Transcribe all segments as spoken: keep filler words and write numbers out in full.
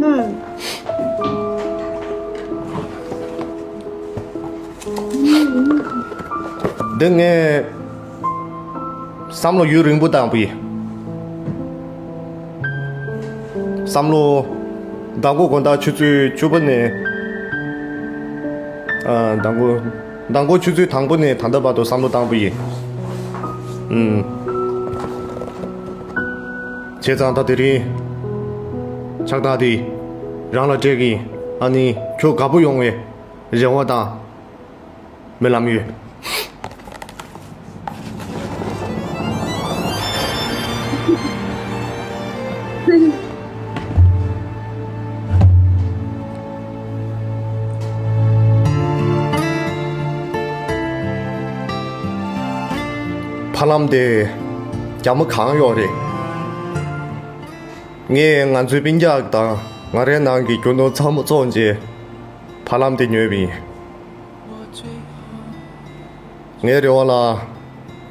ཨུམ། འདི་ངས་བསམ་བློ་ཡུན་རིང་པོ་བཏང་པ་ཡིན། བསམ་བློ་ཟླ་མགོ་དགོང་དག་ཆུ་ཚོད་བཅུ་པ་ནས། ཨ། ཟླ་མགོ་ཟླ་མགོ་ཆུ་ཚོད་དང་པོ་ནས་ད་ལྟ་བར་དུ་བསམ་བློ་བཏང་པ་ཡིན། ཨུམ། བྱས་ཙང་ད་དེ་རིང་ཕྱག་རྟགས་དེ་རང་ལ་སྤྲད་ཀྱི་ཡིན། ཨ་ནི་ཁྱོད་དགའ་པོ་ཡོང་བའི་རེ་བ་དང་སྨོན་ལམ་ཡོད། ཕ་ལམ་དེ་རྒྱ་མོ་གང་ཡོད་རེད། ངས་ང་ཚོའི་སྤུན་ཀྱག་དང་ང་རའི་ནང་གི་རྒྱུ་ནོར་ཚང་མ་བཙོངས་རྗེས་ཕ་ལམ་དེ་ཉོས་པ་ཡིན། ངའི་རེ་བ་ལ་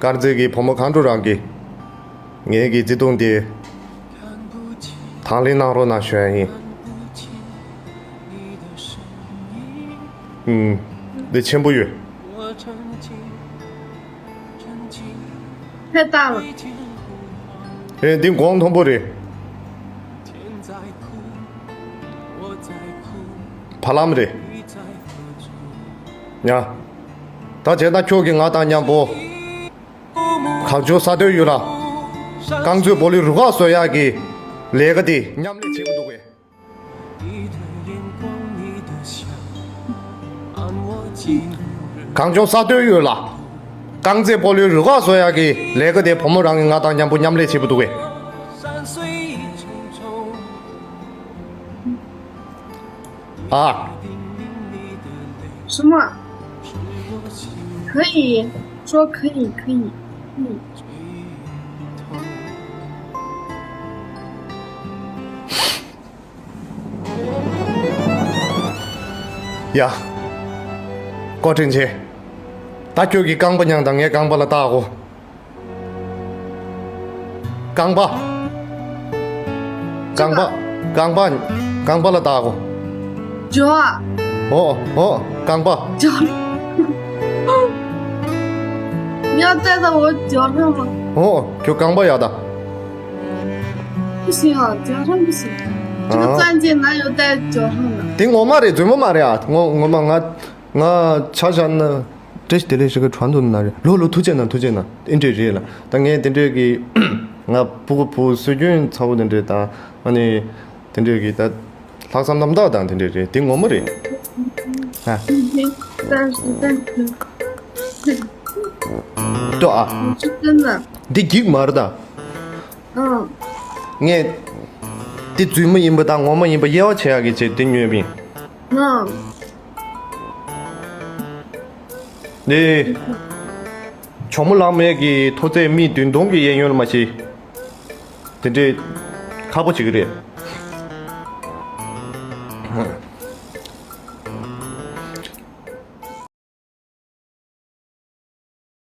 དཀར་མཛེས་ཀྱི་བུ་མོ་གང་འགྲོ་རང་གིས་ངའི་གི་བརྩེ་དུང་དེ་དང་ལེན་གནང་རོགས་གནང་ཞུ་ཡ་ཡིན། ཨུམ། འདི་ཆེན་པོ་ཡོད། ཕེ་ཏང་། ཨེ། འདི་གོང་མཐོན་པོ་རེད། ཕ་ལམ་རེད། ཡ། ད་བྱས་ན་ཁྱོད་ཀྱིས་ང་དང་མཉམ་པོ་གངས་ལྗོངས་ས་མཐོའི་ཡུལ་ལ་རྐང་རྩེད་སྤོ་ལོའི་རུ་ཁག་བཟོ་ཡག་གི་ལས་ཀ་དེ་མཉམ་ལས་བྱེད་དགོས་འདུག་གས། གངས་ལྗོངས་ས་མཐོའི་ཡུལ་ལ་རྐང་རྩེད་སྤོ་ལོའི་རུ་ཁག་བཟོ་ཡག་གི་ལས་ཀ་དེ་བུ་མོ་རང་གིས་ང་དང་མཉམ་པོ་མཉམ་ལས་བྱེད་དགོས་འདུག་གས། ཨ། 什么？可以，说可以，可以，可以。 ཡ། ཀོ་དྲིན་ཆེ། ད་ཁྱོད་ཀྱིས་རྐང་པ་མྱངས་དང་ངས་རྐང་པ་ལ་བལྟ་གོ། རྐང་པ། རྐང་པ། རྐང་པ། རྐང་པ་ལ་བལྟ་གོ། 脚。 ཨོ། ཨོ། རྐང་པ། 脚。你要带到我脚上吗？ ཨོ། ཁྱོད་རྐང་པ་ཡག་ད། 不行啊，脚上不行。这个钻戒哪有戴脚上的？ དེ་ངོ་མ་རེད། རྫུན་མ་མ་རེད་ཨ། ངོ་ངོ་མ་ང་ང་ཆ་བཞག་ན། 这是得了是个传统的男人。 ལོ་ལོ། ཐུགས་རྗེ་གནང་། ཐུགས་རྗེ་གནང་། ཨེ་འདྲས་རེད་ལ། ད་ངས་དེ་འདྲས་ཀྱི་ང་ཕྲུ་གུ་བུ་སྲོལ་རྒྱུན་ཚ་བོ་དེ་འདྲས་དང་ཨ་ནི་དེ་འདྲས་ཀྱི་ད་ལྷག་བསམ་རྣམ་དག་དང་དེ་འདྲས་རེད། དེ་ངོ་མ་རེད། ཨ། 但是，但是， ལྟོས་ཨ། 是真的。 འདི་འགྱིག་མ་རེད་ད། ཨང་། ངས་འདི་རྫུན་མ་ཡིན་པ་དང་ངོ་མ་ཡིན་པ་དབྱེ་བ་ཕྱེ་ཡག་གི་ཆེད་དེ་ཉོས་པ་ཡིན། ཨང་། འདི་ཇོ་མོ་གླང་མའི་གི་མཐོ་ཚད་སྨི་བདུན་སྟོང་གི་གཡས་གཡོན་ལ་མ་གཞི་དེ་འདྲའི་ཁག་པོ་བྱེད་ཀྱི་རེད།